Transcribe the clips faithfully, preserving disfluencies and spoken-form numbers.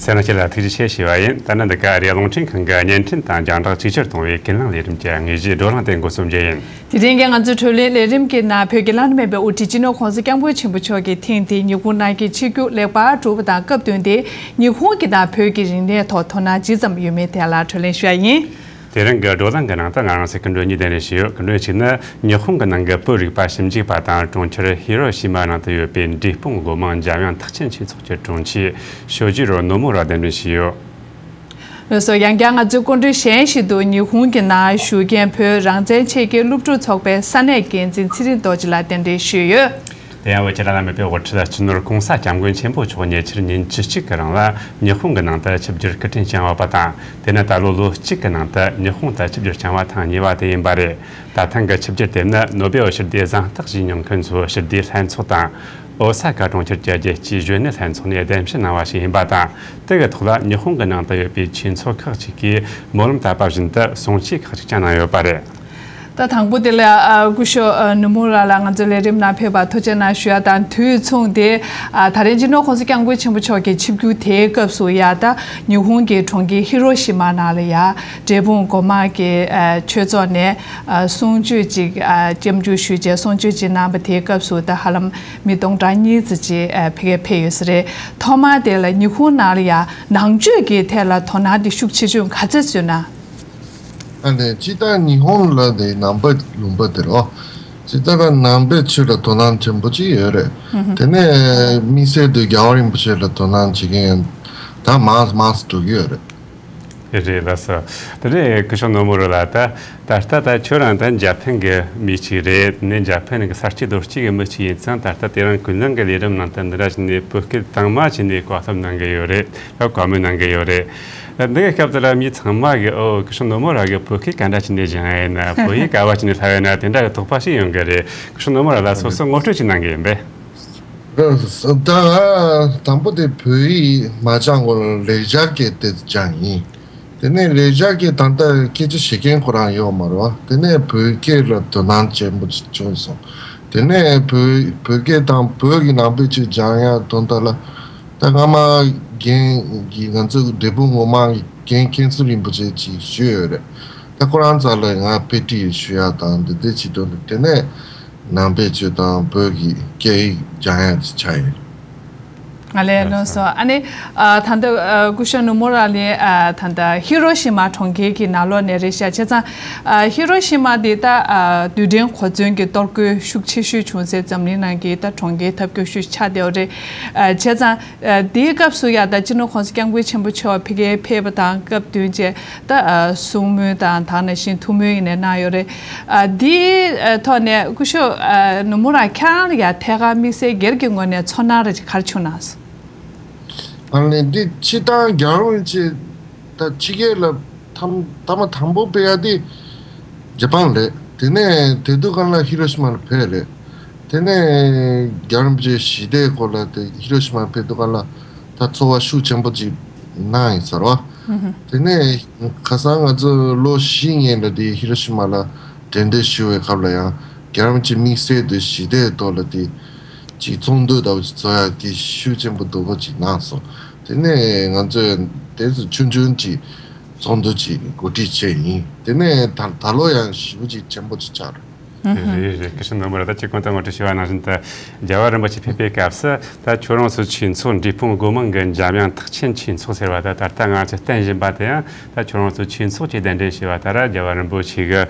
དེ་ནང་ཁྱེད་ལ་ཐུགས་རྗེ་ཆེ་ཞུ་བ་ཡིན། ད་ནི་འདི་ག་ཨ་རིའི་རླུང་འཕྲིན་ཁང་གི་བརྙན་འཕྲིན་དང་རྒྱང་བསྒྲགས་ཇེ་ཆེར་གཏོང་བའི་ཀུན་གླེང་ལས་རིམ་གྱི་དངོས་གཞིའི་བགྲོ་གླེང་དེ་འགོ་རྩོམ་རྒྱུ་ཡིན། དེ་རིང་གི་ང་ཚོའི་བགྲོ་གླེང་ལས་རིམ་གྱི་ནང་བོད་ཀྱི་བླ་ན་མེད་པའི་དབུ་ཁྲིད་སྤྱི་ནོར་༸གོང་ས་༸སྐྱབས་མགོན་ཆེན་པོ་མཆོག་གིས་ཐེངས་འདིའི་ཉི་ཧོང་ནང་གི་ཆིབས་བསྒྱུར་ལེགས་པར་གྲུབ་པ་དང་སྐབས་བསྟུན་ཏེ་ཉི་ཧོང་གི་དང་བོད་ཀྱི་རིག་གནས་ཐོག་དོ་སྣང་ཇི་ཙམ་ཡོད་མེད་ཐད་ལ་བགྲོ་གླེང་ཞུ་ཡ་ཡིན། དེ་རིང་གི་བགྲོ་གླེང་གི་ནང་དུ་ང་རང་ཚོས་སྐུ་མགྲོན་གཉིས་གདན་འདྲེན་ཞུས་ཡོད། སྐུ་མགྲོན་གཅིག་ནི་ཉི་ཧོང་གི་ནང་གི་བོད་རིག་པ་ཞིབ་འཇུག་པ་དང་གྲོང་ཁྱེར་ཧི་རོ་ཤི་མ་ནང་དུ་ཡོད་པའི་འབྲས་སྤུངས་སྒོ་མང་འཇམ་དབྱངས་ཐེག་ཆེན་ཆོས་ཚོགས་ཀྱི་དྲུང་ཆེ་ཤོ་ཇི་རོ་ནོ་མུ་ར་གདན་འདྲེན་ཞུས་ཡོད། ལགས་སོ། ཡང་བསྐྱར་ང་ཚོའི་སྐུ་མགྲོན་གཞན་ཞིག་ཏུ་ཉི་ཧོང་གི་ནང་བཞུགས་མཁན་བོད་རང་བཙན་ཆེད་ཀྱི་སློབ་ཕྲུག་ཚོགས་པའི་ས་གནས་འགན་འཛིན་ཚེ་རིང་རྡོ་རྗེ་ལགས་གདན་འདྲེན་ཞུས་ཡོད། དེ་ཡང་བོད་ཀྱི་བླ་ན་མེད་པའི་དབུ་ཁྲིད་སྤྱི་ནོར་༸གོང་ས་༸སྐྱབས་མགོན་ཆེན་པོ་མཆོག་ཉེ་ཆར་ཉིན་བཅུ་གཅིག་གི་རིང་ལ་ཉི་ཧོང་གི་ནང་དུ་ཆིབས་བསྒྱུར་སྐུ་འཕྲེང་བསྐྱངས་ཡོད་པ་དང་། དེ་ནི་ད་ལོ་ལོ་གཅིག་གི་ནང་དུ་ཉི་ཧོང་དུ་ཆིབས་བསྒྱུར་བསྐྱངས་པ་ཐེངས་གཉིས་པ་དེ་ཡིན་པ་རེད། ད་ཐེངས་ཀྱི་ཆིབས་བསྒྱུར་དེ་ནི་ནོ་བེལ་ཞི་བདེའི་གཟེངས་རྟགས་ཞུས་མྱོང་མཁན་ཚོའི་ཞི་བདེའི་ལྷན་ཚོགས་དང་། ཨོ་ས་ཀ་གྲོང་ཁྱེར་གྱི་རྒྱལ་སྤྱིའི་གཞོན་ནུ་ལྷན་ཚོགས་ནས་གདན་ཞུ་གནང་བ་ཞིག་ཡིན་པ་དང་། དེ་གི་ཐོག་ལ་ཉི་ཧོང་གི་ནང་དུ་ཡོད་པའི་ཆོས་ཚོགས་ཁག་ཅིག་གིས་སྨོན་ལམ་བཏབ་པ་བཞིན་དུ་གསུང་ཆོས་ཁག་ཅིག་ཀྱང་གནང་ཡོད་པ་རེད། ད་དང་པོ་དེ་ལ་ཨ་སྐུ་ཞབས་ཨ་ནུ་མུ་ར་ལགས་ང་ཚོའི་ལས་རིམ་ནང་ཕེབས་པར་ཐུགས་རྗེ་གནང་ཞུ་ཡ་དང་དུས་མཚུངས་ཏེ། ཨ་ད་རེས་སྤྱི་ནོར་༸གོང་ས་༸སྐྱབས་མགོན་ཆེན་པོ་མཆོག་གི་ཆིབས་བསྒྱུར་དེའི་སྐབས་སུ་ཡ་ད་ཉི་ཧོང་གི་གྲོང་ཁྱེར་ཧི་རོ་ཤི་མ་ནང་ལ་ཡ་འབྲས་སྤུངས་སྒོ་མང་གི་ཨ་ཆོས་ཚོགས་ནས་ཨ་གསུང་ཆོས་ཅིག་ཨ་སྐྱབས་འཇུག་ཞུས་རྗེས་གསུང་ཆོས་ཅིག་གནང་བ་དེའི་སྐབས་སུ་ད་ཧ་ལམ་མི་སྟོང་ཕྲག་གཉིས་ཙམ་ཅིག་ཨ་ཕ་གིར་ཕེབས་ཡོད་ས་རེད། ཐོག་མར་དེ་ལ་ཉི་ཧོང་ནང་ལ་ཡ་ནང་ཆོས་ཀྱི་ཐད་ལ་དོ་སྣང་དེ་ཤུགས་ཆེ་ཤོས་ག་ཚོད་བཟོས་ན། ཨ་ནི་སྤྱིར་བཏང་ཉི་ཧོང་ལ་དེ་ནང་པ་ལུང་པ་དེ་རེད། སྤྱིར་བཏང་ནང་པའི་ཆོས་ལ་དོ་སྣང་ཆེན་པོ་ཅིག་ཡོད་རེད། དེ་ནས་དམིགས་བསལ་དུ་རྒྱལ་བ་རིན་པོ་ཆེ་ལ་དོ་སྣང་བྱེད་མཁན་ཡང་ད་མང་མང་དུ་འགྲོ་གི་ཡོད་རེད། རེད་རེད། ལགས་སོ། དེ་ནས་སྐུ་ཞབས་ནོར་མུ་ར་ལགས། ད་ད་ལྟ་ད་ཁྱོད་རང་ད་འཇར་པན་གྱི་མི་གཅིག་རེད། དེ་ནས་འཇར་པན་གྱི་ས་སྐྱེས་རྡོ་སྐྱེས་ཀྱི་མི་གཅིག་ཡིན་ཙང་། ད་ལྟ་དེ་རིང་ཀུན་གླེང་གི་ལས་རིམ་ནང་དུ་འདི་འདྲ་བྱས་ནས་བོད་སྐད་དྭངས་མ་བྱས་ནས་བཀའ་སློབ་གནང་གི་ཡོད་རེད། ད་བཀའ་མོལ་གནང་གི་ཡོད་རེད། འདི་གི་སྐབས་དེ་ལ་མི་ཚང་མ་གིས་ཨོ་སྐུ་ཞབས་ནོར་མུ་ར་གིས་བོད་སྐད་ག་འདྲ་བྱས་ནས་སྦྱང་ཡ་ཡིན་ན། བོད་ཡིག་ག་བ་བྱས་ནས་བསླབ་ཡ་ཡིན་ན། དེ་འདྲ་གི་དོགས་པ་ཞིག་ཡོང་གི་རེད། སྐུ་ཞབས་ནོར་མུ་ར་ལ་སོ་སོ་ངོ་སྤྲོད་ཅིག་གནང་གི་ཡིན་པས། ད་དང་པོ་དེ་བོད་ཡིག་མ་སྦྱང་གོང་ལ་ལེགས་སྦྱར་སྐད་དེ་སྦྱངས་ཡིན། དེ་ནས་ལེགས་སྦྱར་སྐད་ད་ལྟ་སྐད་ཆ་བཤད་མཁན་ཁོ་རང་ཡོད་མ་རེད་བ། དེ་ནས་བོད་སྐད་ལ་དོ་སྣང་ཆེན་པོ་ཅིག་བྱུང་སོང་། དེ་ནས་བོད་བོད་སྐད་དང་བོད་ཀྱི་ནང་པའི་ཆོས་སྦྱང་ཡ་དོན་དག་ལ། ད་སྔ་མ་རྒན་གྱི་ང་ཚོ་འབྲས་སྤུངས་སྒོ་མང་གི་རྒན་མཁན་ཟུར་རིན་པོ་ཆེ་ཅིག་ཞུས་ཡོད་རེད། ད་ཁོ་རང་རྩ་ལ་ང་དཔེ་ཁྲིད་ཞུ་ཡ་དང་འདི་འདྲ་བྱེད་དོན་དེ་ནས་ནང་པའི་ཆོས་དང་བོད་ཀྱི་སྐད་ཡིག་སྦྱང་ཡ་ཅིག་ཆགས་ཡོད། ང་ལས་ལོན་སོ། ཨ་ནི་ཨ་ད་ལྟ་ཨ་སྐུ་ཞབས་ནུ་མོ་ར་ལི་ཨ་ད་ལྟ་ཧི་རོ་ཤི་མ་གྲོང་ཁྱེར་གྱི་ནང་ལོགས་ནས་རེད་ཤག་བྱས་ཙང་ཨ་ཧི་རོ་ཤི་མ་དེ་ད་ཨ་རྡུལ་ཕྲན་གོ་མཚོན་གྱི་གཏོར་རྒོལ་ཤུགས་ཆེ་ཤོས་བྱུང་སའི་འཛམ་གླིང་ནང་གི་ད་གྲོང་ཁྱེར་ཐབས་སྐྱོ་ཤོས་ཆགས་བསྡད་ཡོད་རེད། ཨ་བྱས་ཙང་། ཨ་དེའི་སྐབས་སུ་ཡ་ད་སྤྱི་ནོར་༸གོང་ས་༸སྐྱབས་མགོན་ཆེན་པོ་མཆོག་ཕ་གིར་ཕེབས་པ་དང་སྐབས་བསྟུན་བྱས་ད་ཨ་གསུང་མོལ་དང་དེ་ནང་བཞིན་ཐུགས་སྨོན་ཡིན་ནའི་གནང་ཡོད་རེད། ཨ་དེའི་ཨ་ཐོག་ནས་སྐུ་ཞབས་ཨ་ནུ་མོ་ར་ཁྱེད་རང་ལ་ཡ་ཐད་ཀར་དམིགས་བསལ་སྒེར་གྱི་ངོས་ནས་ཚོར་སྣང་རེ་ག་རེ་བྱུང་ན། ཨ་ནི་འདི་སྤྱིར་བཏང་རྒྱལ་བ་རིན་པོ་ཆེ་ད་ཕྱི་རྒྱལ་ལ་ཐམ་ཐ་མ་དང་པོ་ཕེབས་ཡ་དེ་ཇ་པན་རེད། དེ་ནས་དེ་དུས་སྒང་ལ་ཧི་རོ་ཤི་མ་ལ་ཕེབས་རེད། དེ་ནས་རྒྱལ་བ་རིན་པོ་ཆེ་ཞི་བདེའི་སྐོར་ལ་དེ་ཧི་རོ་ཤི་མ་ཕེབས་དུས་སྒང་ལ་ད་ཚོར་བ་ཤུགས་ཆེན་པོ་ཅིག་གནང་ཡིན་ཟེར་བ། དེ་ནས་ཁ་སང་ང་ཚོ་ལོ་བཞི་སྔོན་ལ་དེ་ཧི་རོ་ཤི་མ་ལ་གདན་འདྲེན་ཞུ་བའི་སྐབས་ལ་ཡང་རྒྱལ་བ་རིན་པོ་ཆེ་དམིགས་བསལ་དུ་ཞི་བདེའི་ཐོག་ལ་དེ་ཅིག་ཚོགས་འདུ་ལྟ་བུ་ཅིག་ཚོགས་ཡག་གི་ཤུགས་ཆེན་པོ་སྡུག་པོ་ཅིག་གནང་སོང་། དེ་ནས་ང་ཚོས་དེ་ཚོ་ཆུང་ཆུང་ཅིག་ཚོགས་འདུ་ཅིག་གོ་སྒྲིག་བྱས་ཡིན། དེ་ནས་ད་ད་ལོ་ཡང་ཞེ་པོ་ཅིག་ཆེན་པོ་ཅིག་ཆགས་རེད། རེད་རེད། སྐུ་ཞབས་ནོར་མུ་ར་ད་ཅིག་གོང་དུ་ངོ་སྤྲོད་ཞུ་བ་ནང་བཞིན་དུ་རྒྱལ་བ་རིན་པོ་ཆེ་ཕེབས་པའི་སྐབས་སུ་ད་ཁྱོད་རང་ཚོའི་ཆོས་ཚོགས་འབྲས་སྤུངས་སྒོ་མང་གི་འཇམ་དབྱངས་ཐེག་ཆེན་ཆོས་ཚོགས་ཟེར་བ་ད་ད་ལྟ་ང་ཚོས་བསྟན་བཞིན་པ་དེ་ཡང་ད་ཁྱོད་རང་ཚོའི་ཆོས་ཚོགས་ཀྱིས་གདན་འདྲེན་ཞུས་པ་ད་ར་རྒྱལ་བ་རིན་པོ་ཆེ་གི་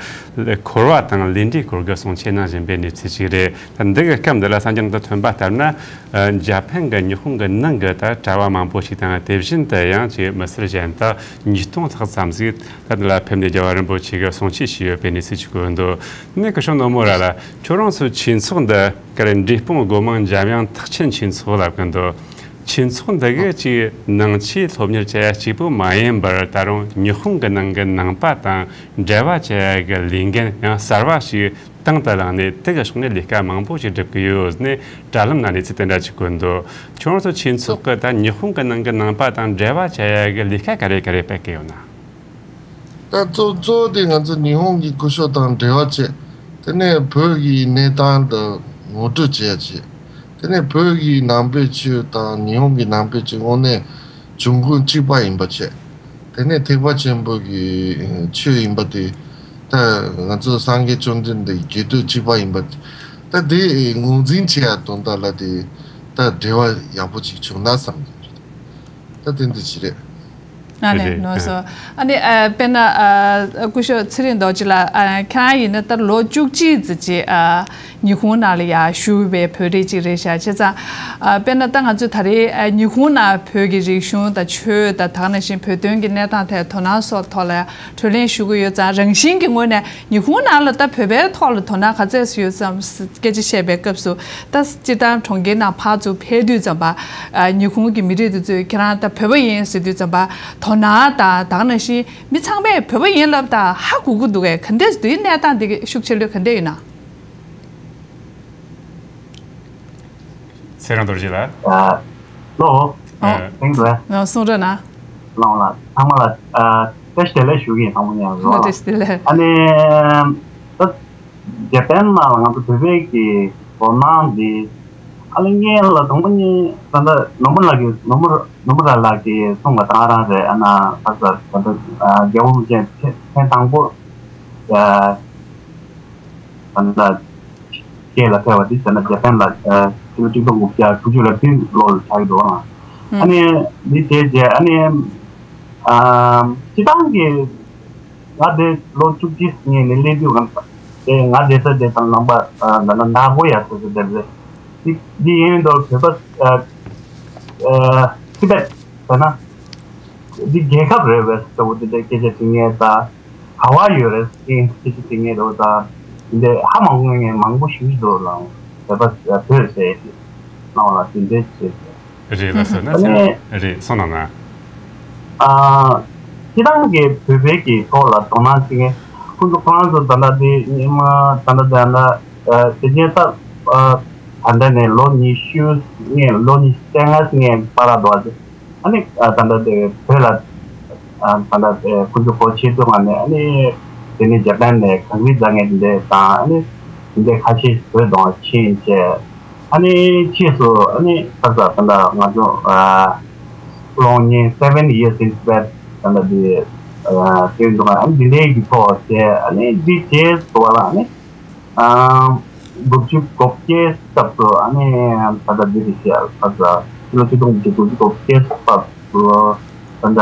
འཁོར་བ་དང་ལས་འབྲས་སྐོར་གྱི་གསུང་ཆོས་གནང་བཞིན་པའི་གནས་ཚུལ་ཅིག་རེད། ད་འདི་གི་སྐབས་འདི་ལ་གསར་འགྱུར་ནང་དུ་ཐོན་པ་ལྟར་ན། ཨ་འཇར་པན་གྱི་ཉི་ཧོང་གི་ནང་གི་ད་གྲྭ་བ་མང་པོ་ཞིག་དང་། དེ་བཞིན་དུ་ཡང་ཅིག་མི་སེར་གཞན་དག་ཉིས་སྟོང་ལྷག་ཙམ་ཞིག་ད་འདི་ལ་ཕེབས་ནས་རྒྱལ་བ་རིན་པོ་ཆེ་གི་གསུང་ཆོས་ཞུས་ཡོད་པའི་གནས་ཚུལ་ཅིག་གོ་འདུག་ནས་སྐུ་ཞབས་ནོར་མུ་ར་ལ་ཁྱོད་རང་ཚོའི་ཆོས་ཚོགས་འདི་ག་རེ་འབྲས་སྤུངས་སྒོ་མང་འཇམ་དབྱངས་ཐེག་ཆེན་ཆོས་ཚོགས་ལབ་གི་འདུག་ཆོས་ཚོགས་འདི་གི་ཅིག་ནང་ཆོས་སློབ་གཉེར་བྱ་ཡ་གཅིག་པུ་མ་ཡིན་པར་ད་རུང་ཉི་ཧོང་གི་ནང་གི་ནང་པ་དང་འབྲེལ་བ་བྱ་ཡ་གི་ལས་འགན་ཡང་གསར་བ་ཞིག་དང་དུ་བླངས་ནས་དེ་གི་ཕྱོགས་ནས་ལས་ཀ་མང་པོ་ཞིག་སྒྲུབ་ཀྱི་ཡོད་ནས་དྲ་ལམ་ནང་གནས་ཚུལ་དེ་འདྲ་ཅིག་བཀོད་འདུག་ཁྱོད་རང་ཚོ་ཆོས་ཚོགས་ཀྱི་ད་ཉི་ཧོང་གི་ནང་གི་ནང་པ་དང་འབྲེལ་བ་བྱ་ཡ་གི་ལས་ཀ་ག་རེ་ག་རེ་སྤེལ་གྱི་ཡོད་ན། ད་གཙོ་གཙོ་བོ་དེ་ང་ཚོ་ཉི་ཧོང་གི་སྐུ་ཞབས་དང་འབྲེལ་བ་བྱས། དེ་ནས་བོད་ཀྱི་གནས་སྟངས་དང་ངོ་སྤྲོད་བྱེད་ཡ་བྱས། དེ་ནས་བོད་ཀྱི་ནང་པའི་ཆོས་དང་ཉི་ཧོང་གི་ནང་པའི་ཆོས་དངོས་གནས་ འབྱུང་ཁུངས་གཅིག་པ་ཡིན་པ་བྱས། དེ་ནས་ཐེག་པ་ཆེན་པོ་གི་ཆོས་ཡིན་པ་དེ། ད་ང་ཚོ་སངས་རྒྱས་བཅོམ་ལྡན་འདས་ཀྱི་རྒྱུད་སྟོད་གཅིག་པ་ཡིན་པ། ད་དེ་ངོས་འཛིན་བྱེད་ཡ་དོན་དག་ལ་དེ། ད་འབྲེལ་བ་ཡག་པོ་ཅིག་བྱུང་ན་བསམ་གྱི་རེད། ད་དེ་འདི་ཅི་རེད། ཨ་ནི་རེད། ནོར་སོང་། ཨ་ནི་ཨ་དཔེར་ན་ཨ་སྐུ་ཞབས་ཚེ་རིང་རྡོ་རྗེ་ལགས། ཨ་ཁྱེད་རང་ཡིན་ན་ད་ལོ་བཅུ་གཅིག་ཙམ་ཅིག་ཨ་ཉི་ཧོང་ནང་ལ་ཡར་བཞུགས་པའི་བོད་རིགས་ཅིག་རེད་ཤག་བྱས་ཙང་། ཨ་དཔེར་ན་ད་ང་ཚོས་ད་རེས་ཨ་ཉི་ཧོང་ནང་བོད་ཀྱི་རིག་གཞུང་དང་ཆོས་དང་དེ་ནང་བཞིན་བོད་དོན་གྱི་གནས་སྟངས་ཐད་དོ་སྣང་སོགས་ཐོག་ལ་གྲོས་གླེང་ཞུ་གི་ཡོད་ཙང་། རང་བཞིན་གྱི་ངོས་ནས་ཉི་ཧོང་ནང་ལ་ད་བོད་པའི་ཐོག་ལ་དོ་སྣང་ག་ཚད་ཡོད་ཙམ་སྐད་ཆ་བཤད་པའི་སྐབས་སུ། ད་སྤྱིར་བཏང་གྲོང་ཁྱེར་ནང་ཕར་ཚུར་ཕེབས་དུས་ཙམ་པ། ཨ་ཉི་ཧོང་གི་མི་རིགས་དེ་ཚོས་ཁྱེད་རང་ད་བོད་པ་ཡིན་ཟེར་དུས་ཙམ་པ། དོ་སྣང་དང་དེ་ནང་བཞིན་མི་ཚང་མས་བོད་པ་ཡིན་ལབ་ད་ཧ་གོ་གི་འདུག་གས། ག་འདྲས་འདུག་གནས་སྟངས་དེ་གི་ཤུགས་ཆེ་ལོས་ག་འདྲས་ཡིན་ན། ཚེ་རིང་རྡོ་རྗེ་ལགས། ཨ་ལོ། ཨ་ཨ་ཐེངས་ལ། ཨ་གསུང་རོགས་གནང་། ལོ་ལ་ཚང་མ་ལ་ཨ་བཀྲ་ཤིས་བདེ་ལེགས་ཞུ་གི་ཡིན། ཚང་མ་ཉན་རོགས། བཀྲ་ཤིས་བདེ་ལེགས། ཨ་ནི་ད་རྒྱ་དཔོན་ལ་ང་ཚོ་བོད་པའི་གི་དོ་སྣང་འདི། ཨ་ལེ་ངས་ལ་དང་པོ་ཉིད་ད་ལྟ་ནོར་བུ་ལགས་ཀྱིས་ནོར་བུ་ནོར་བུ་ར་ལགས་ཀྱིས་གསུངས་པ་དང་རང་རེད། ཨ་ན་ཕ་ས་ད་ལྟ་རྒྱལ་བ་རིན་པོ་ཆེ་ཐེངས་དང་པོ། ཨ་ད་ལྟ་སྐད་ལ་ཕེབས་པ་འདི་ད་ལྟ་རྒྱ་དཔོན་ལ་ཕྱི་ལོ་ཆིག་སྟོང་དགུ་བརྒྱ་དགུ་བཅུ་ལ་བདུན་ལོ་ལ་ཆགས་ཀྱི་འདུག་ཨ་ཨ་ནི་འདི་བྱས་རྗེས་ཨ་ནི་ཨ་སྤྱི་བཏང་གི་ང་དེ་ལོ་བཅུ་གཅིག་ངས་ནས་སླེབས་དུས་གང་དེ་ང་བསྡད་ས་དེ་དང་ལམ་པ་ཨ་ད་ལྟ་ནག་པོ་ཡ་ཟེར་ཟེར་དེ་རེད། འདི་འདི་ཡིན་དུས་བོད་པ་ཨ་ཨ་ཏི་བེད་ཟེར་ན་འདི་རྒྱལ་ཁབ་རེད་བས་ཟེར་བ་དེ་འདྲའི་སྐད་ཆ་དྲི་ངེས་ད། ག་བ་ཡོད་རེད་ཟེར་ཁྱེད་ཀྱི་དེ་ངས་རོ་ད་འདི་ཧ་མ་གོ་ངས་མང་པོ་ཞུ་གི་འདུག་ལ། བོད་པ་བོད་ཟེར་གྱི་གནང་བ་ལ་དེ་འདྲའི་བྱེད་ཀྱི་རེད་ལ་ཟེར་ན་ཨ་ནི་ཟེར་རེད་སོང་ན་ན། ཨ་སྤྱི་བཏང་གི་བོད་པའི་གི་ཐོག་ལ་དོ་སྣང་བྱེད་མཁན་ཁོང་ཚོ་ཁོ་རང་ཚོ་ད་ལྟ་དེ་སྙེ་མ་ད་ལྟ་ད་ལྟ་དེ་རྗེས་ད་ད་ལྟ་ནས་ལོ་ཉི་ཤུ་སྔོན་ལོ་ཉི་ཤུ་རྩ་ལྔ་སྔོན་བར་ལ་འགྲོ་བ་ཨ་ནི་ད་ལྟ་དེ་བོད་ལ་ད་ལྟ་དེ་ཁོ་ཚོ་གོ་ཆེད་དུ་ང་ནས་ཨ་ནི་དེ་ནས་རྒྱ་གར་ནས་གངས་རི་རྫ་ངན་འདི་དང་ཨ་ནི་འདི་ཁ་ཤས་བོད་དང་ཕྱིན་བྱས་ཨ་ནི་ཕྱིས་སུ་ཨ་ནི་ཁ་ས་ད་ལྟ་ང་ཚོ་long year seven years in Tibet ད་ལྟ་དེ་དེ་འདུག་ཨ་ནི་འདི་འདྲའི་གི་ཐོག་བྱས་ཨ་ནི་འདི་བྱས་སུ་བ་ལ་ཨ་ནི། ཨ་དགུ་བཅུ་གོ་བརྒྱད་སྐབས་སུ་ཨ་ནི་ད་ལྟ་འདི་རེད་ཤག་ད་ལྟ་ཕྱི་ལོ་ཆིག་སྟོང་དགུ་བརྒྱ་དགུ་བཅུ་གོ་བརྒྱད་སྐབས་སུ་ད་ལྟ་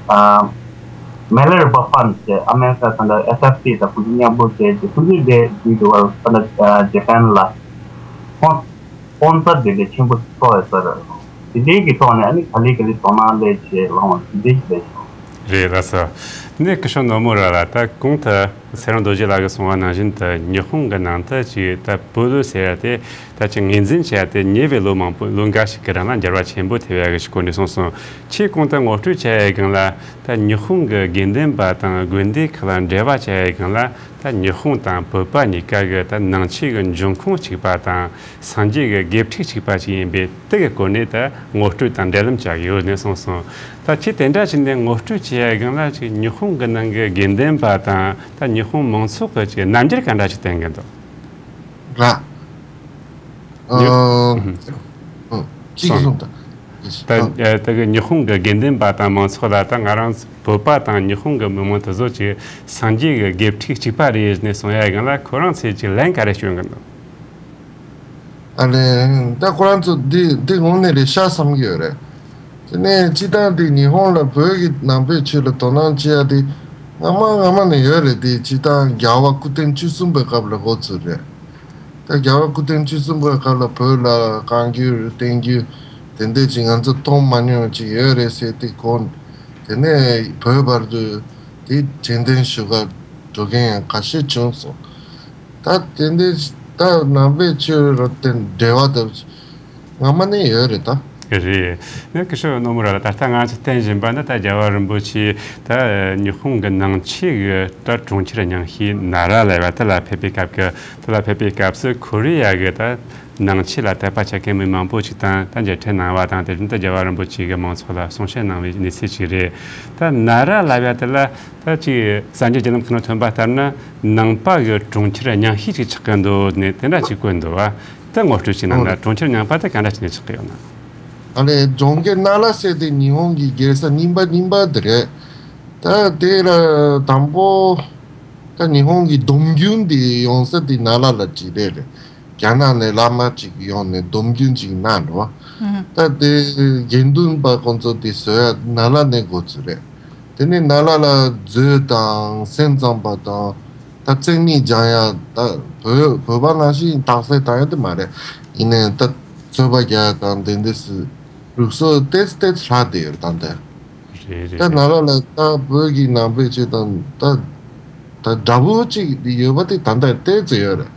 ཨ་Mallory Buffin ཟེར་ཨ་མེ་རི་ཀ་ད་ལྟ་ཨེ་ཨེཕ་སི་དང་ཁོང་ཚོ་མཉམ་པོ་བྱས་ཏེ་ཁོང་ཚོའི་འབྲེལ་བརྒྱུད་དུ་བར་ད་ལྟ་ཇེ་པན་ལ་ཁོང་སྤོན་སར་དེ་འདྲའི་ཆེན་པོ་ཐོབ་ཡོད་ས་རེད། དེ་འདྲའི་གི་ཐོག་ནས་ཨ་ནི་ག་ལེ་ག་ལེ་དོ་སྣང་སླེབས་བྱས་ལངས་པ་དེ་འདྲའི་གི་ལས་བྱུང་། རེད་ལགས་སོ། ནས་སྐུ་ཞབས་ནོར་མོ་ར་ལ་ད་གོང་དུ་ཚེ་རིང་རྡོ་རྗེ་ལགས་ཀྱིས་གསུངས་པ་ནང་བཞིན་དུ་ཉི་ཧོང་གི་ནང་དུ་ཅིག་ད་བོད་ཟེར་ཡ་དེ་ད་ཅིག་ངོས་འཛིན་བྱེད་ཡ་དེ་ཉེ་བའི་ལོ་མང་པོ་ལོ་འགའ་ཞིག་གི་རིང་ལ་འགྱུར་བ་ཆེན་པོ་ཐེབས་ཡ་གི་ཞིག་གོ་ནས་སོང་སོང་། ཆེས་གོང་དུ་ངོ་སྤྲོད་བྱ་ཡའི་སྒང་ལ་ད་ཉི་ཧོང་གི་དགེ་འདུན་པ་དང་དགོན་སྡེ་ཁག་ལ་འབྲེལ་བ་བྱ་ཡའི་སྒང་ལ་ད་ཉི་ཧོང་དང་བོད་པ་གཉིས་ཀ་གི་ད་ནང་ཆོས་ཀྱི་འབྱུང་ཁུངས་གཅིག་པ་དང་། སངས་རྒྱས་ཀྱི་དགེ་ཕྲུག་གཅིག་པ་ཞིག་ཡིན་པས་དེ་གི་སྐོར་ནས་ད་ངོ་སྤྲོད་དང་འབྲེལ་ལམ་བྱ་གི་ཡོད་ནས་གསུངས་སོང་། ད་ཁྱེད་དེ་འདྲ་ཞིག་ནས་ངོ་སྤྲོད་བྱེད་ཡ་སྒང་ལ་ཅིག་ཉི་ཧོང་གི་ནང་གི་དགེ་འདུན་པ་དང་ད་ཉི་ཧོང་མང་ཚོགས་ཀྱི་ཅིག་རྣམ་འགྱུར་ག་འདྲ་ཞིག་བསྟན་གི་འདུག་ར། ཉི་ཨ་ཨ་གཅིག་གསུངས་དང་། ད་ཨ་ད་གི་ཉི་ཧོང་གི་དགེ་འདུན་པ་དང་མང་ཚོགས་ལ་ད་ང་རང་བོད་པ་དང་ཉི་ཧོང་གི་མི་མང་དེ་ཚོ་ཅིག་སངས་རྒྱས་ཀྱི་དགེ་ཕྲུག་གཅིག་པ་རེད་ནས་གསུང་ཡ་སྒང་ལ་ཁོ་རང་ཚོས་ཅིག་ལན་ག་རེ་སྐྱོན་གི་འདུག་ཨ་ལས། ད་ཁོ་རང་ཚོ་འདི་འདི་ངོ་ནས་རེད་ཤག་བསམ་གྱི་ཡོད་རེད། དེ་ནས་སྤྱིར་བཏང་འདི་ཉི་ཧོང་ལ་བོད་ཀྱི་ནང་པའི་ཆོས་ལ་དོ་སྣང་བྱེད་ཡ་དེ་སྔ་མ་སྔ་མ་ནས་ཡོད་རེད། དེ་སྤྱིར་བཏང་རྒྱལ་བ་སྐུ་ཕྲེང་བཅུ་གསུམ་པའི་སྐབས་ལ་འགོ་ཚུགས་རེད། ད་རྒྱལ་བ་སྐུ་ཕྲེང་བཅུ་གསུམ་པའི་སྐབས་ལ་བོད་ལ་བཀའ་འགྱུར་བསྟན་འགྱུར་དེ་འདྲ་ཅིག་ང་ཚོ་མཐོང་མ་མྱོང་ཅིག་ཡོད་རེད་ཟེར་དེ་གོ། དེ་ནས་བོད་བར་དུ་དེ་དྲན་རྟེན་ཞུ་ག་འགྲོ་མཁན་ཡང་ཁ་ཤས་བྱུང་སོང་། ད་དེ་འདྲའི་ད་ནང་པའི་ཆོས་རབ་དེ་འབྲེལ་བ་དང་སྔ་མ་ནས་ཡོད་རེད་ད། རེད། ནས་སྐུ་ཞབས་ནོར་མོ་ར་ལ་ད་ལྟ་ང་ཚོ་བསྟན་བཞིན་པ་ནི་ད་རྒྱལ་བ་རིན་པོ་ཆེ་ད་ཉི་ཧོང་གི་ནང་ཆོས་ཀྱི་ད་གྲོང་ཁྱེར་རྙིང་ཤོས་ནཱ་ར་ལབ་ཡ་དེ་ལ་ཕེབས་པའི་སྐབས་ཀྱི་དེ་ལ་ཕེབས་པའི་སྐབས་སུ་ཁོ་རེ་ཡ་གི་ད་ནང་ཆོས་ལ་དད་པ་བྱེད་མཁན་མི་མང་པོ་ཞིག་དང་ད་མཇལ་འཕྲད་གནང་བ་དང་དེ་བཞིན་ད་རྒྱལ་བ་རིན་པོ་ཆེ་གི་མང་ཚོགས་ལ་གསུང་བཤད་གནང་བའི་གནས་ཚུལ་ཞིག་རེད། ད་ནཱ་ར་ལབ་ཡ་དེ་ལ་ད་ཅིག་སངས་རྒྱས་རྒྱུ་ནོམ་ཁོ་ན་ཐོན་པ་ལྟར་ན་ནང་པ་གི་གྲོང་ཁྱེར་རྙིང་ཤོས་ཅིག་ཆགས་ཀྱི་འདུག་ནས་དེ་འདྲ་ཅིག་བཀོད་འདུག་བ། ད་ངོ་སྤྲོད་ཅིག་གནང་ན་གྲོང་ཁྱེར་རྙིང་པ་དེ་ག་འདྲ་ཅིག་ནས་ཆགས་ཀྱི་ཡོད་ན། ཨ་ནི་ཇོང་གེ་ན་ལ་ཟེར་དེ་ཉི་ཧོང་གི་རྒྱལ་ས་རྙིང་པ་རྙིང་པ་དེ་རེད། ད་དེ་ལ་དང་པོ་ད་ཉི་ཧོང་གི་སྡོམ་རྒྱུན་དེ་ཡོང་ས་དེ་ན་ལ་ལ་ཅིག་རེད་རེད། རྒྱ་ནག་ནས་བླ་མ་ཅིག་ཡོང་ནས་སྡོམ་རྒྱུན་ཅིག་གནང་འགྲོ་བ། ད་དེ་དགེ་འདུན་པ་ཁོང་ཚོ་དེ་བཟོ་ཡ་ན་ལ་ནས་འགོ་ཚུགས་རེད། དེ་ནས་ན་ལ་ལ་མཛོད་དང་སེམས་ཙམ་པ་དང་། ད་བརྩེགས་མིག་སྦྱང་ཡ་ད་བོད་བོད་པ་ནང་བཞིན་རྟགས་གསལ་བཏང་ཡ་དེ་མ་རེད། ཡིན་ནའི་ད་ཚོད་པ་རྒྱག་ཡ་དང་དེ་འདྲ་སི་ལུགས་སྲོལ་ཏེས་ཏེས་ལྷག་བསྡད་ཡོད་ད་ལྟ། རེད་རེད་ད་ན་རེད། ལ་ལ་ད་བོད་ཀྱི་ནང་པའི་ཆོས་དང་ད་ད་འདྲ་བོ་གཅིག་ཡོད་པ་དེ་ད་ལྟ་ཏེས་ཙི་ཡོད་རེད།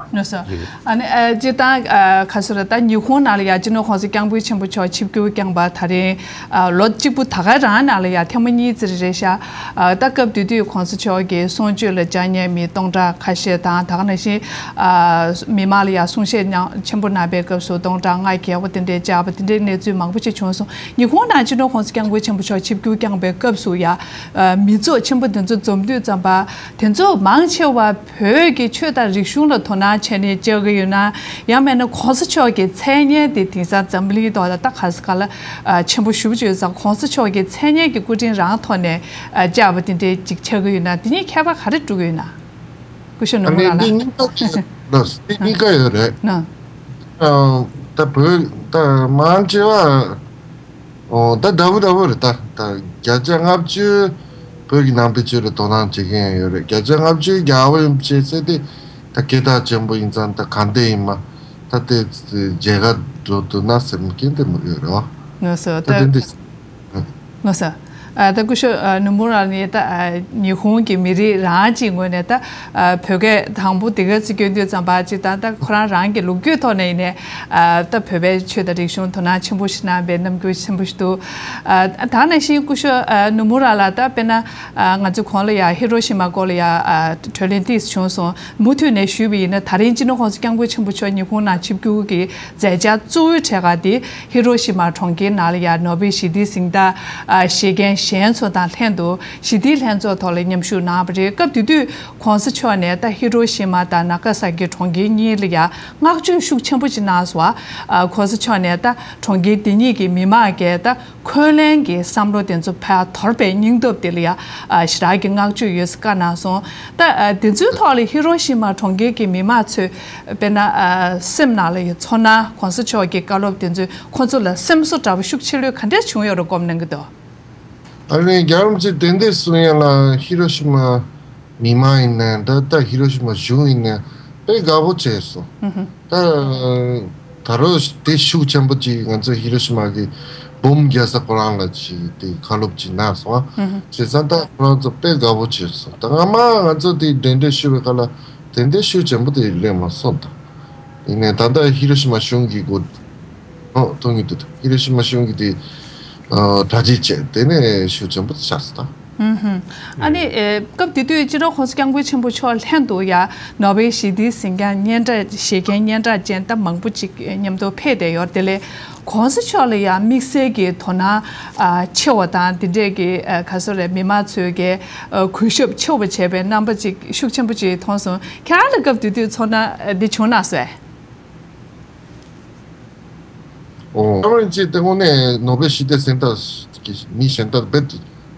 ལགས་སོ། རེད། ཨ་ནི་ཨ་སྤྱིར་བཏང་ཨ་ག་ཟེར་རེད། ད་ཉི་ཧོང་ནང་ལ་ཡ་སྤྱི་ནོར་༸གོང་ས་༸སྐྱབས་མགོན་ཆེན་པོ་མཆོག་ཆིབས་བསྒྱུར་བསྐྱངས་པ་ད་རིང་ཨ་ལོ་གཅིག་པུ་ད་ག་རང་ནང་ལ་ཡ་ཐེངས་མ་གཉིས་ཙམ་རེད་ཤག་ཨ་ད་སྐབས་དེ་དུས་༸གོང་ས་མཆོག་གི་གསུང་ཆོས་ལ་བཅར་མཁན་མི་སྟོང་ཕྲག་ཁ་ཤས་དང་། ད་ག་ནང་བཞིན་ཨ་མི་མང་ལ་ཡ་གསུང་བཤད་ཉམས་ཆེན་པོ་གནང་པའི་སྐབས་སུ་སྟོང་ཕྲག་ལྔ་བརྒལ་བ་དེ་འདྲའི་བཅར་བ་དེ་འདྲའི་གནས་ཚུལ་མང་པོ་ཞིག་བྱུང་སོང་། ཉི་ཧོང་ནང་སྤྱི་ནོར་༸གོང་ས་༸སྐྱབས་མགོན་ཆེན་པོ་མཆོག་ཆིབས་བསྒྱུར་བསྐྱངས་པའི་སྐབས་སུ་ཡ་ཨ་མི་ཚོགས་ཆེན་པོ་དེ་ཚོ་འཛོམས་དུས་ཙམ་པ་དེ་ཚོ་མང་ཆེ་བ། བོད་ཀྱི་ཆོས་དང་རིག་གཞུང་ལ་དོ་སྣང་བྱས་ནས་བཅར་གྱི་ཡོད་ན། ཡང་མིན་ན་༸གོང་ས་མཆོག་གི་མཚན་སྙན་དེ་དེང་སང་འཛམ་བུ་གླིང་ཐོག་ལ་ད་ག་ས་ག་ལ་ཨ་ཆེན་པོ་ཞེ་པོ་ཅིག་ཡོད་ཙང་༸གོང་ས་མཆོག་གི་མཚན་སྙན་གྱི་སྐུ་དྲིན་རང་ཐོག་ནས་ཨ་བཅར་བ་དེ་འདྲའི་ཅིག་ཆགས་ཀྱི་ཡོད་ན། དེ་གཉིས་ཁྱད་པར་ག་རེ་འགྲོ་གི་ཡོད་ན། སྐུ་ཞབས་ནོར་ཨ་བུ་ནི་ལགས་འདི་ལ། གཉིས་ཀ་ཡོད་རེད། ལགས་སོ། འདི་གཉིས་ཀ་ཡོད་རེད། ན། ཨ་ད་བོད་ད་མང་ཆེ་བ། ཨོ་ད་འདྲ་བོ་འདྲ་བོ་རེད། ད་ད་བརྒྱ་ཆ་ལྔ་བཅུ་བོད་ཀྱི་ནང་པའི་ཆོས་ལ་དོ་སྣང་བྱེད་མཁན་ཡོད་རེད། བརྒྱ་ཆ་ལྔ་བཅུ་རྒྱལ་བ་རིན་པོ་ཆེ་ཟེར་དེ་ད་སྐད་གྲགས་ཆེན་པོ་ཡིན་ཙང་ད་གང་ལྟར་ཡིན་མ་ད་དེ་མཇལ་ཁ་འགྲོ་ཐུབ་ན་ཟེར་མཁན་དེ་མོ་ཡོད་རེད་བ། ལགས་སོ། ད་ད་དེ་འདི། ལགས་སོ། ཨ་ད་སྐུ་ཞབས་ཨ་ནོར་བུ་ལགས་ནི་ད་ཨ་ཉི་ཧོང་གི་མི་རིགས་རང་གཅིག་ངོས་ནས་ད་ཨ་བོད་སྐད་དང་པོ་དེ་ག་ཚོད་སྐྱོན་དུས་ཙམ་པ་ཅིག་ད་ད་ཁོ་རང་རང་གི་ལོ་རྒྱུས་ཐོག་ནས་ཡིན་ནའི་ཨ་ད་བོད་པའི་ཆོས་དང་རིག་གཞུང་དོ་སྣང་ཆེན་པོ་ཞིག་གནང་བའི་རྣམ་འགྱུར་ཆེན་པོ་ཞིག་འདུག་ཨ་ད་ནང་བཞིན་སྐུ་ཞབས་ཨ་ནོར་བུ་ལགས་ལ་ད་དཔེར་ན་ཨ་ང་ཚོ་གོང་ལ་ཡ་ཧི་རོ་ཤི་མ་སྐོར་ལ་ཡ་ཨ་གྲོས་གླེང་ཏོག་ཙམ་བྱུང་སོང་། མུ་མཐུད་ནས་ཞུས་པ་ཡིན་ན། ད་རིང་སྤྱི་ནོར་༸གོང་ས་༸སྐྱབས་མགོན་ཆེན་པོ་མཆོག་ཉི་ཧོང་ནང་ཆིབས་བསྒྱུར་གྱི་མཛད་འཆར་གཙོ་བོའི་གྲས་ཁག་དེ་ཧི་རོ་ཤི་མ་གྲོང་ཁྱེར་ནང་ལ་ཡ་ནོ་བེལ་ཞི་བདེའི་གཟེངས་རྟགས་ཨ་བཞེས་མཁན་གཞན་ཚོ་དང་ལྷན་དུ་ཞི་བདེའི་ལྷན་ཚོགས་ཐོག་ལ་མཉམ་ཞུགས་གནང་བ་རེད། སྐབས་དེ་དུས་༸གོང་ས་མཆོག་ནས་ད་ཧི་རོ་ཤི་མ་དང་ན་ག་ས་ཀི་གྲོང་ཁྱེར་གཉིས་ལ་ཡ་བསྔགས་བརྗོད་ཤུགས་ཆེན་པོ་ཅིག་གནང་སོང་བ། ཨ་༸གོང་ས་མཆོག་ནས་ད་གྲོང་ཁྱེར་དེ་གཉིས་ཀྱི་མི་མང་གིས་ད་འཁོན་ལན་གྱི་བསམ་བློ་དེ་ཚོ་ཕར་དོར་བའི་སྙིང་སྟོབས་དེ་ལ་ཡ་ཨ་ཞེ་དྲག་གི་བསྔགས་བརྗོད་ཡོད་ཟེར་བཀའ་གནང་སོང་། ད་ཨ་དེ་ཚོའི་ཐོག་ལ་ཧི་རོ་ཤི་མ་གྲོང་ཁྱེར་གྱི་མི་མང་ཚོས་དཔེར་ན་ཨ་སེམས་ནང་ལ་ཡ་ཚོར་སྣང་༸གོང་ས་མཆོག་གི་བཀའ་སློབ་དེ་ཚོས་ཁོ་ཚོ་ལ་སེམས་གསོ་འདྲ་བོ་ཤུགས་ཆེ་ལོས་ག་འདྲས་བྱུང་ཡོད་རེད་སྒོམ་གནང་གི་འདུག་ཨ་ནི་རྒྱལ་བ་རིན་པོ་ཆེ་དེ་འདྲས་གསུང་ཡ་ལ་ཧི་རོ་ཤི་མ་མི་མང་ཡིན་ནའི་ད་ལྟ་ཧི་རོ་ཤི་མ་གཞུང་ཡིན་ནའི་དཔེ་དགའ་པོ་བྱས་སོང་། ད་ད་རོ་དེ་ཤུགས་ཆེན་པོ་ཅིག་ང་ཚོ་ཧི་རོ་ཤི་མ་གི་བོམ་རྒྱག་ས་ཁོ་རང་ལ་ཅིག་དེ་བཀའ་སློབ་ཅིག་གནང་སོང་། བྱས་ཙང་ད་ཁོ་རང་ཚོ་དཔེ་དགའ་པོ་བྱས་སོང་། ད་སྔ་མ་ང་ཚོ་དེ་འབྲེལ་འདྲིས་ཞུ་བའི་སྐབས་ལ་དེ་འདྲའི་ཤུགས་ཆེན་པོ་དེ་སླེབས་མ་སོང་ད། ཡིན་ནའི་ད་ལྟ་ཧི་རོ་ཤི་མ་གཞུང་གི་སྒོ་ཨོ་ཐོག་ཉིད་དུ་ཧི་རོ་ཤི་མ་གཞུང་གི་དེ་གྲ་སྒྲིག་བྱས་དེ་ནས་ཤུགས་ཆེན་པོ་ཆགས་སོང་ད། ཨུ་ཧུམ། ཨ་ནི་ཨེ་སྐབས་དེ་དུས་སྤྱི་ནོར་༸གོང་ས་༸སྐྱབས་མགོན་ཆེན་པོ་མཆོག་ལྷན་དུ་ཡ་ནོ་བེལ་ཞི་བདེའི་གཟེངས་རྒྱ་སྙན་གྲགས་བཞེས་མཁན་སྙན་གྲགས་ཅན་ད་མང་པོ་ཅིག་མཉམ་དུ་ཕེབས་བསྡད་ཡོད་རེད། དེ་ལས་༸གོང་ས་མཆོག་ལ་ཡ་དམིགས་བསལ་གྱི་དོ་སྣང་ཨ་ཆེ་བ་དང་དེ་འདྲས་ཀྱི་ཨ་ག་ཟེར་རེད། མི་མང་ཚོས་ཀྱི་ཨ་གུས་ཞབས་ཆེ་བ་བྱས་པའི་རྣམ་པ་ཅིག་ཤུགས་ཆེན་པོ་ཅིག་མཐོང་སོང་། ཁྱེད་རང་ལ་སྐབས་དེ་དུས་ཚོར་སྣང་འདི་བྱུང་ན་ཟེར། ཨོ། ཨ་རོ་ཅི་དེ་དངོས་གནས་ནོ་བེལ་ཞི་བདེ་གཟེངས་རྟགས་ཀྱི་མི་གཞན་དག་རྦད་དེ་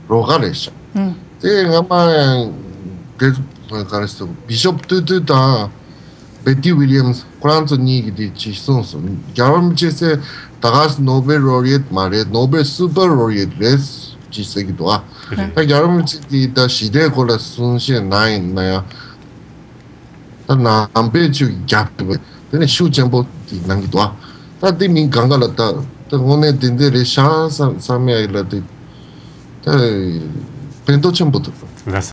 རོགས་ག་རེད་ཤག་ཨུམ། དེ་སྔ་མ་ཡང་དེ་ག་རེ་ཟེར་བི་ཤོབ་ཏུ་ཏུ་དང་བེ་ཏི་ཝི་ལི་ཡམ་སི་ཁོ་རང་ཚོ་གཉིས་ཀྱིས་དེ་ཅིག་གསུངས་སོང་། རྒྱལ་བ་རིན་པོ་ཆེ་ཟེར་ད་ག་ནོ་བེལ་ལོ་རི་ཡེཊ་མ་རེད། ནོ་བེལ་སུ་པར་ལོ་རི་ཡེཊ་རེད་ཅེས་ཟེར་གྱི་འདུག་ཨ། ད་རྒྱལ་བ་རིན་པོ་ཆེ་གིས་ད་ཞི་བདེའི་སྐོར་ལ་གསུང་བཤད་གནང་ཡིན་ན་ཡང་། ད་ནང་པའི་ཆོས་ཀྱི་རྒྱབ་ཏུ་བས་དེ་ནས་ཤུགས་ཆེན་པོ་དེ་གནང་གི་འདུག་ཨ། ད་དེ་མིན་གང་ག་ལ་ད་ད་དངོས་གནས་དེ་འདྲ་རེད་ཤག་བསམ་བསམ་ཡ་ཡིན་ལ་དེ་ད་ཕན་ཐོགས་ཆེན་པོ་འདུག་ལགས་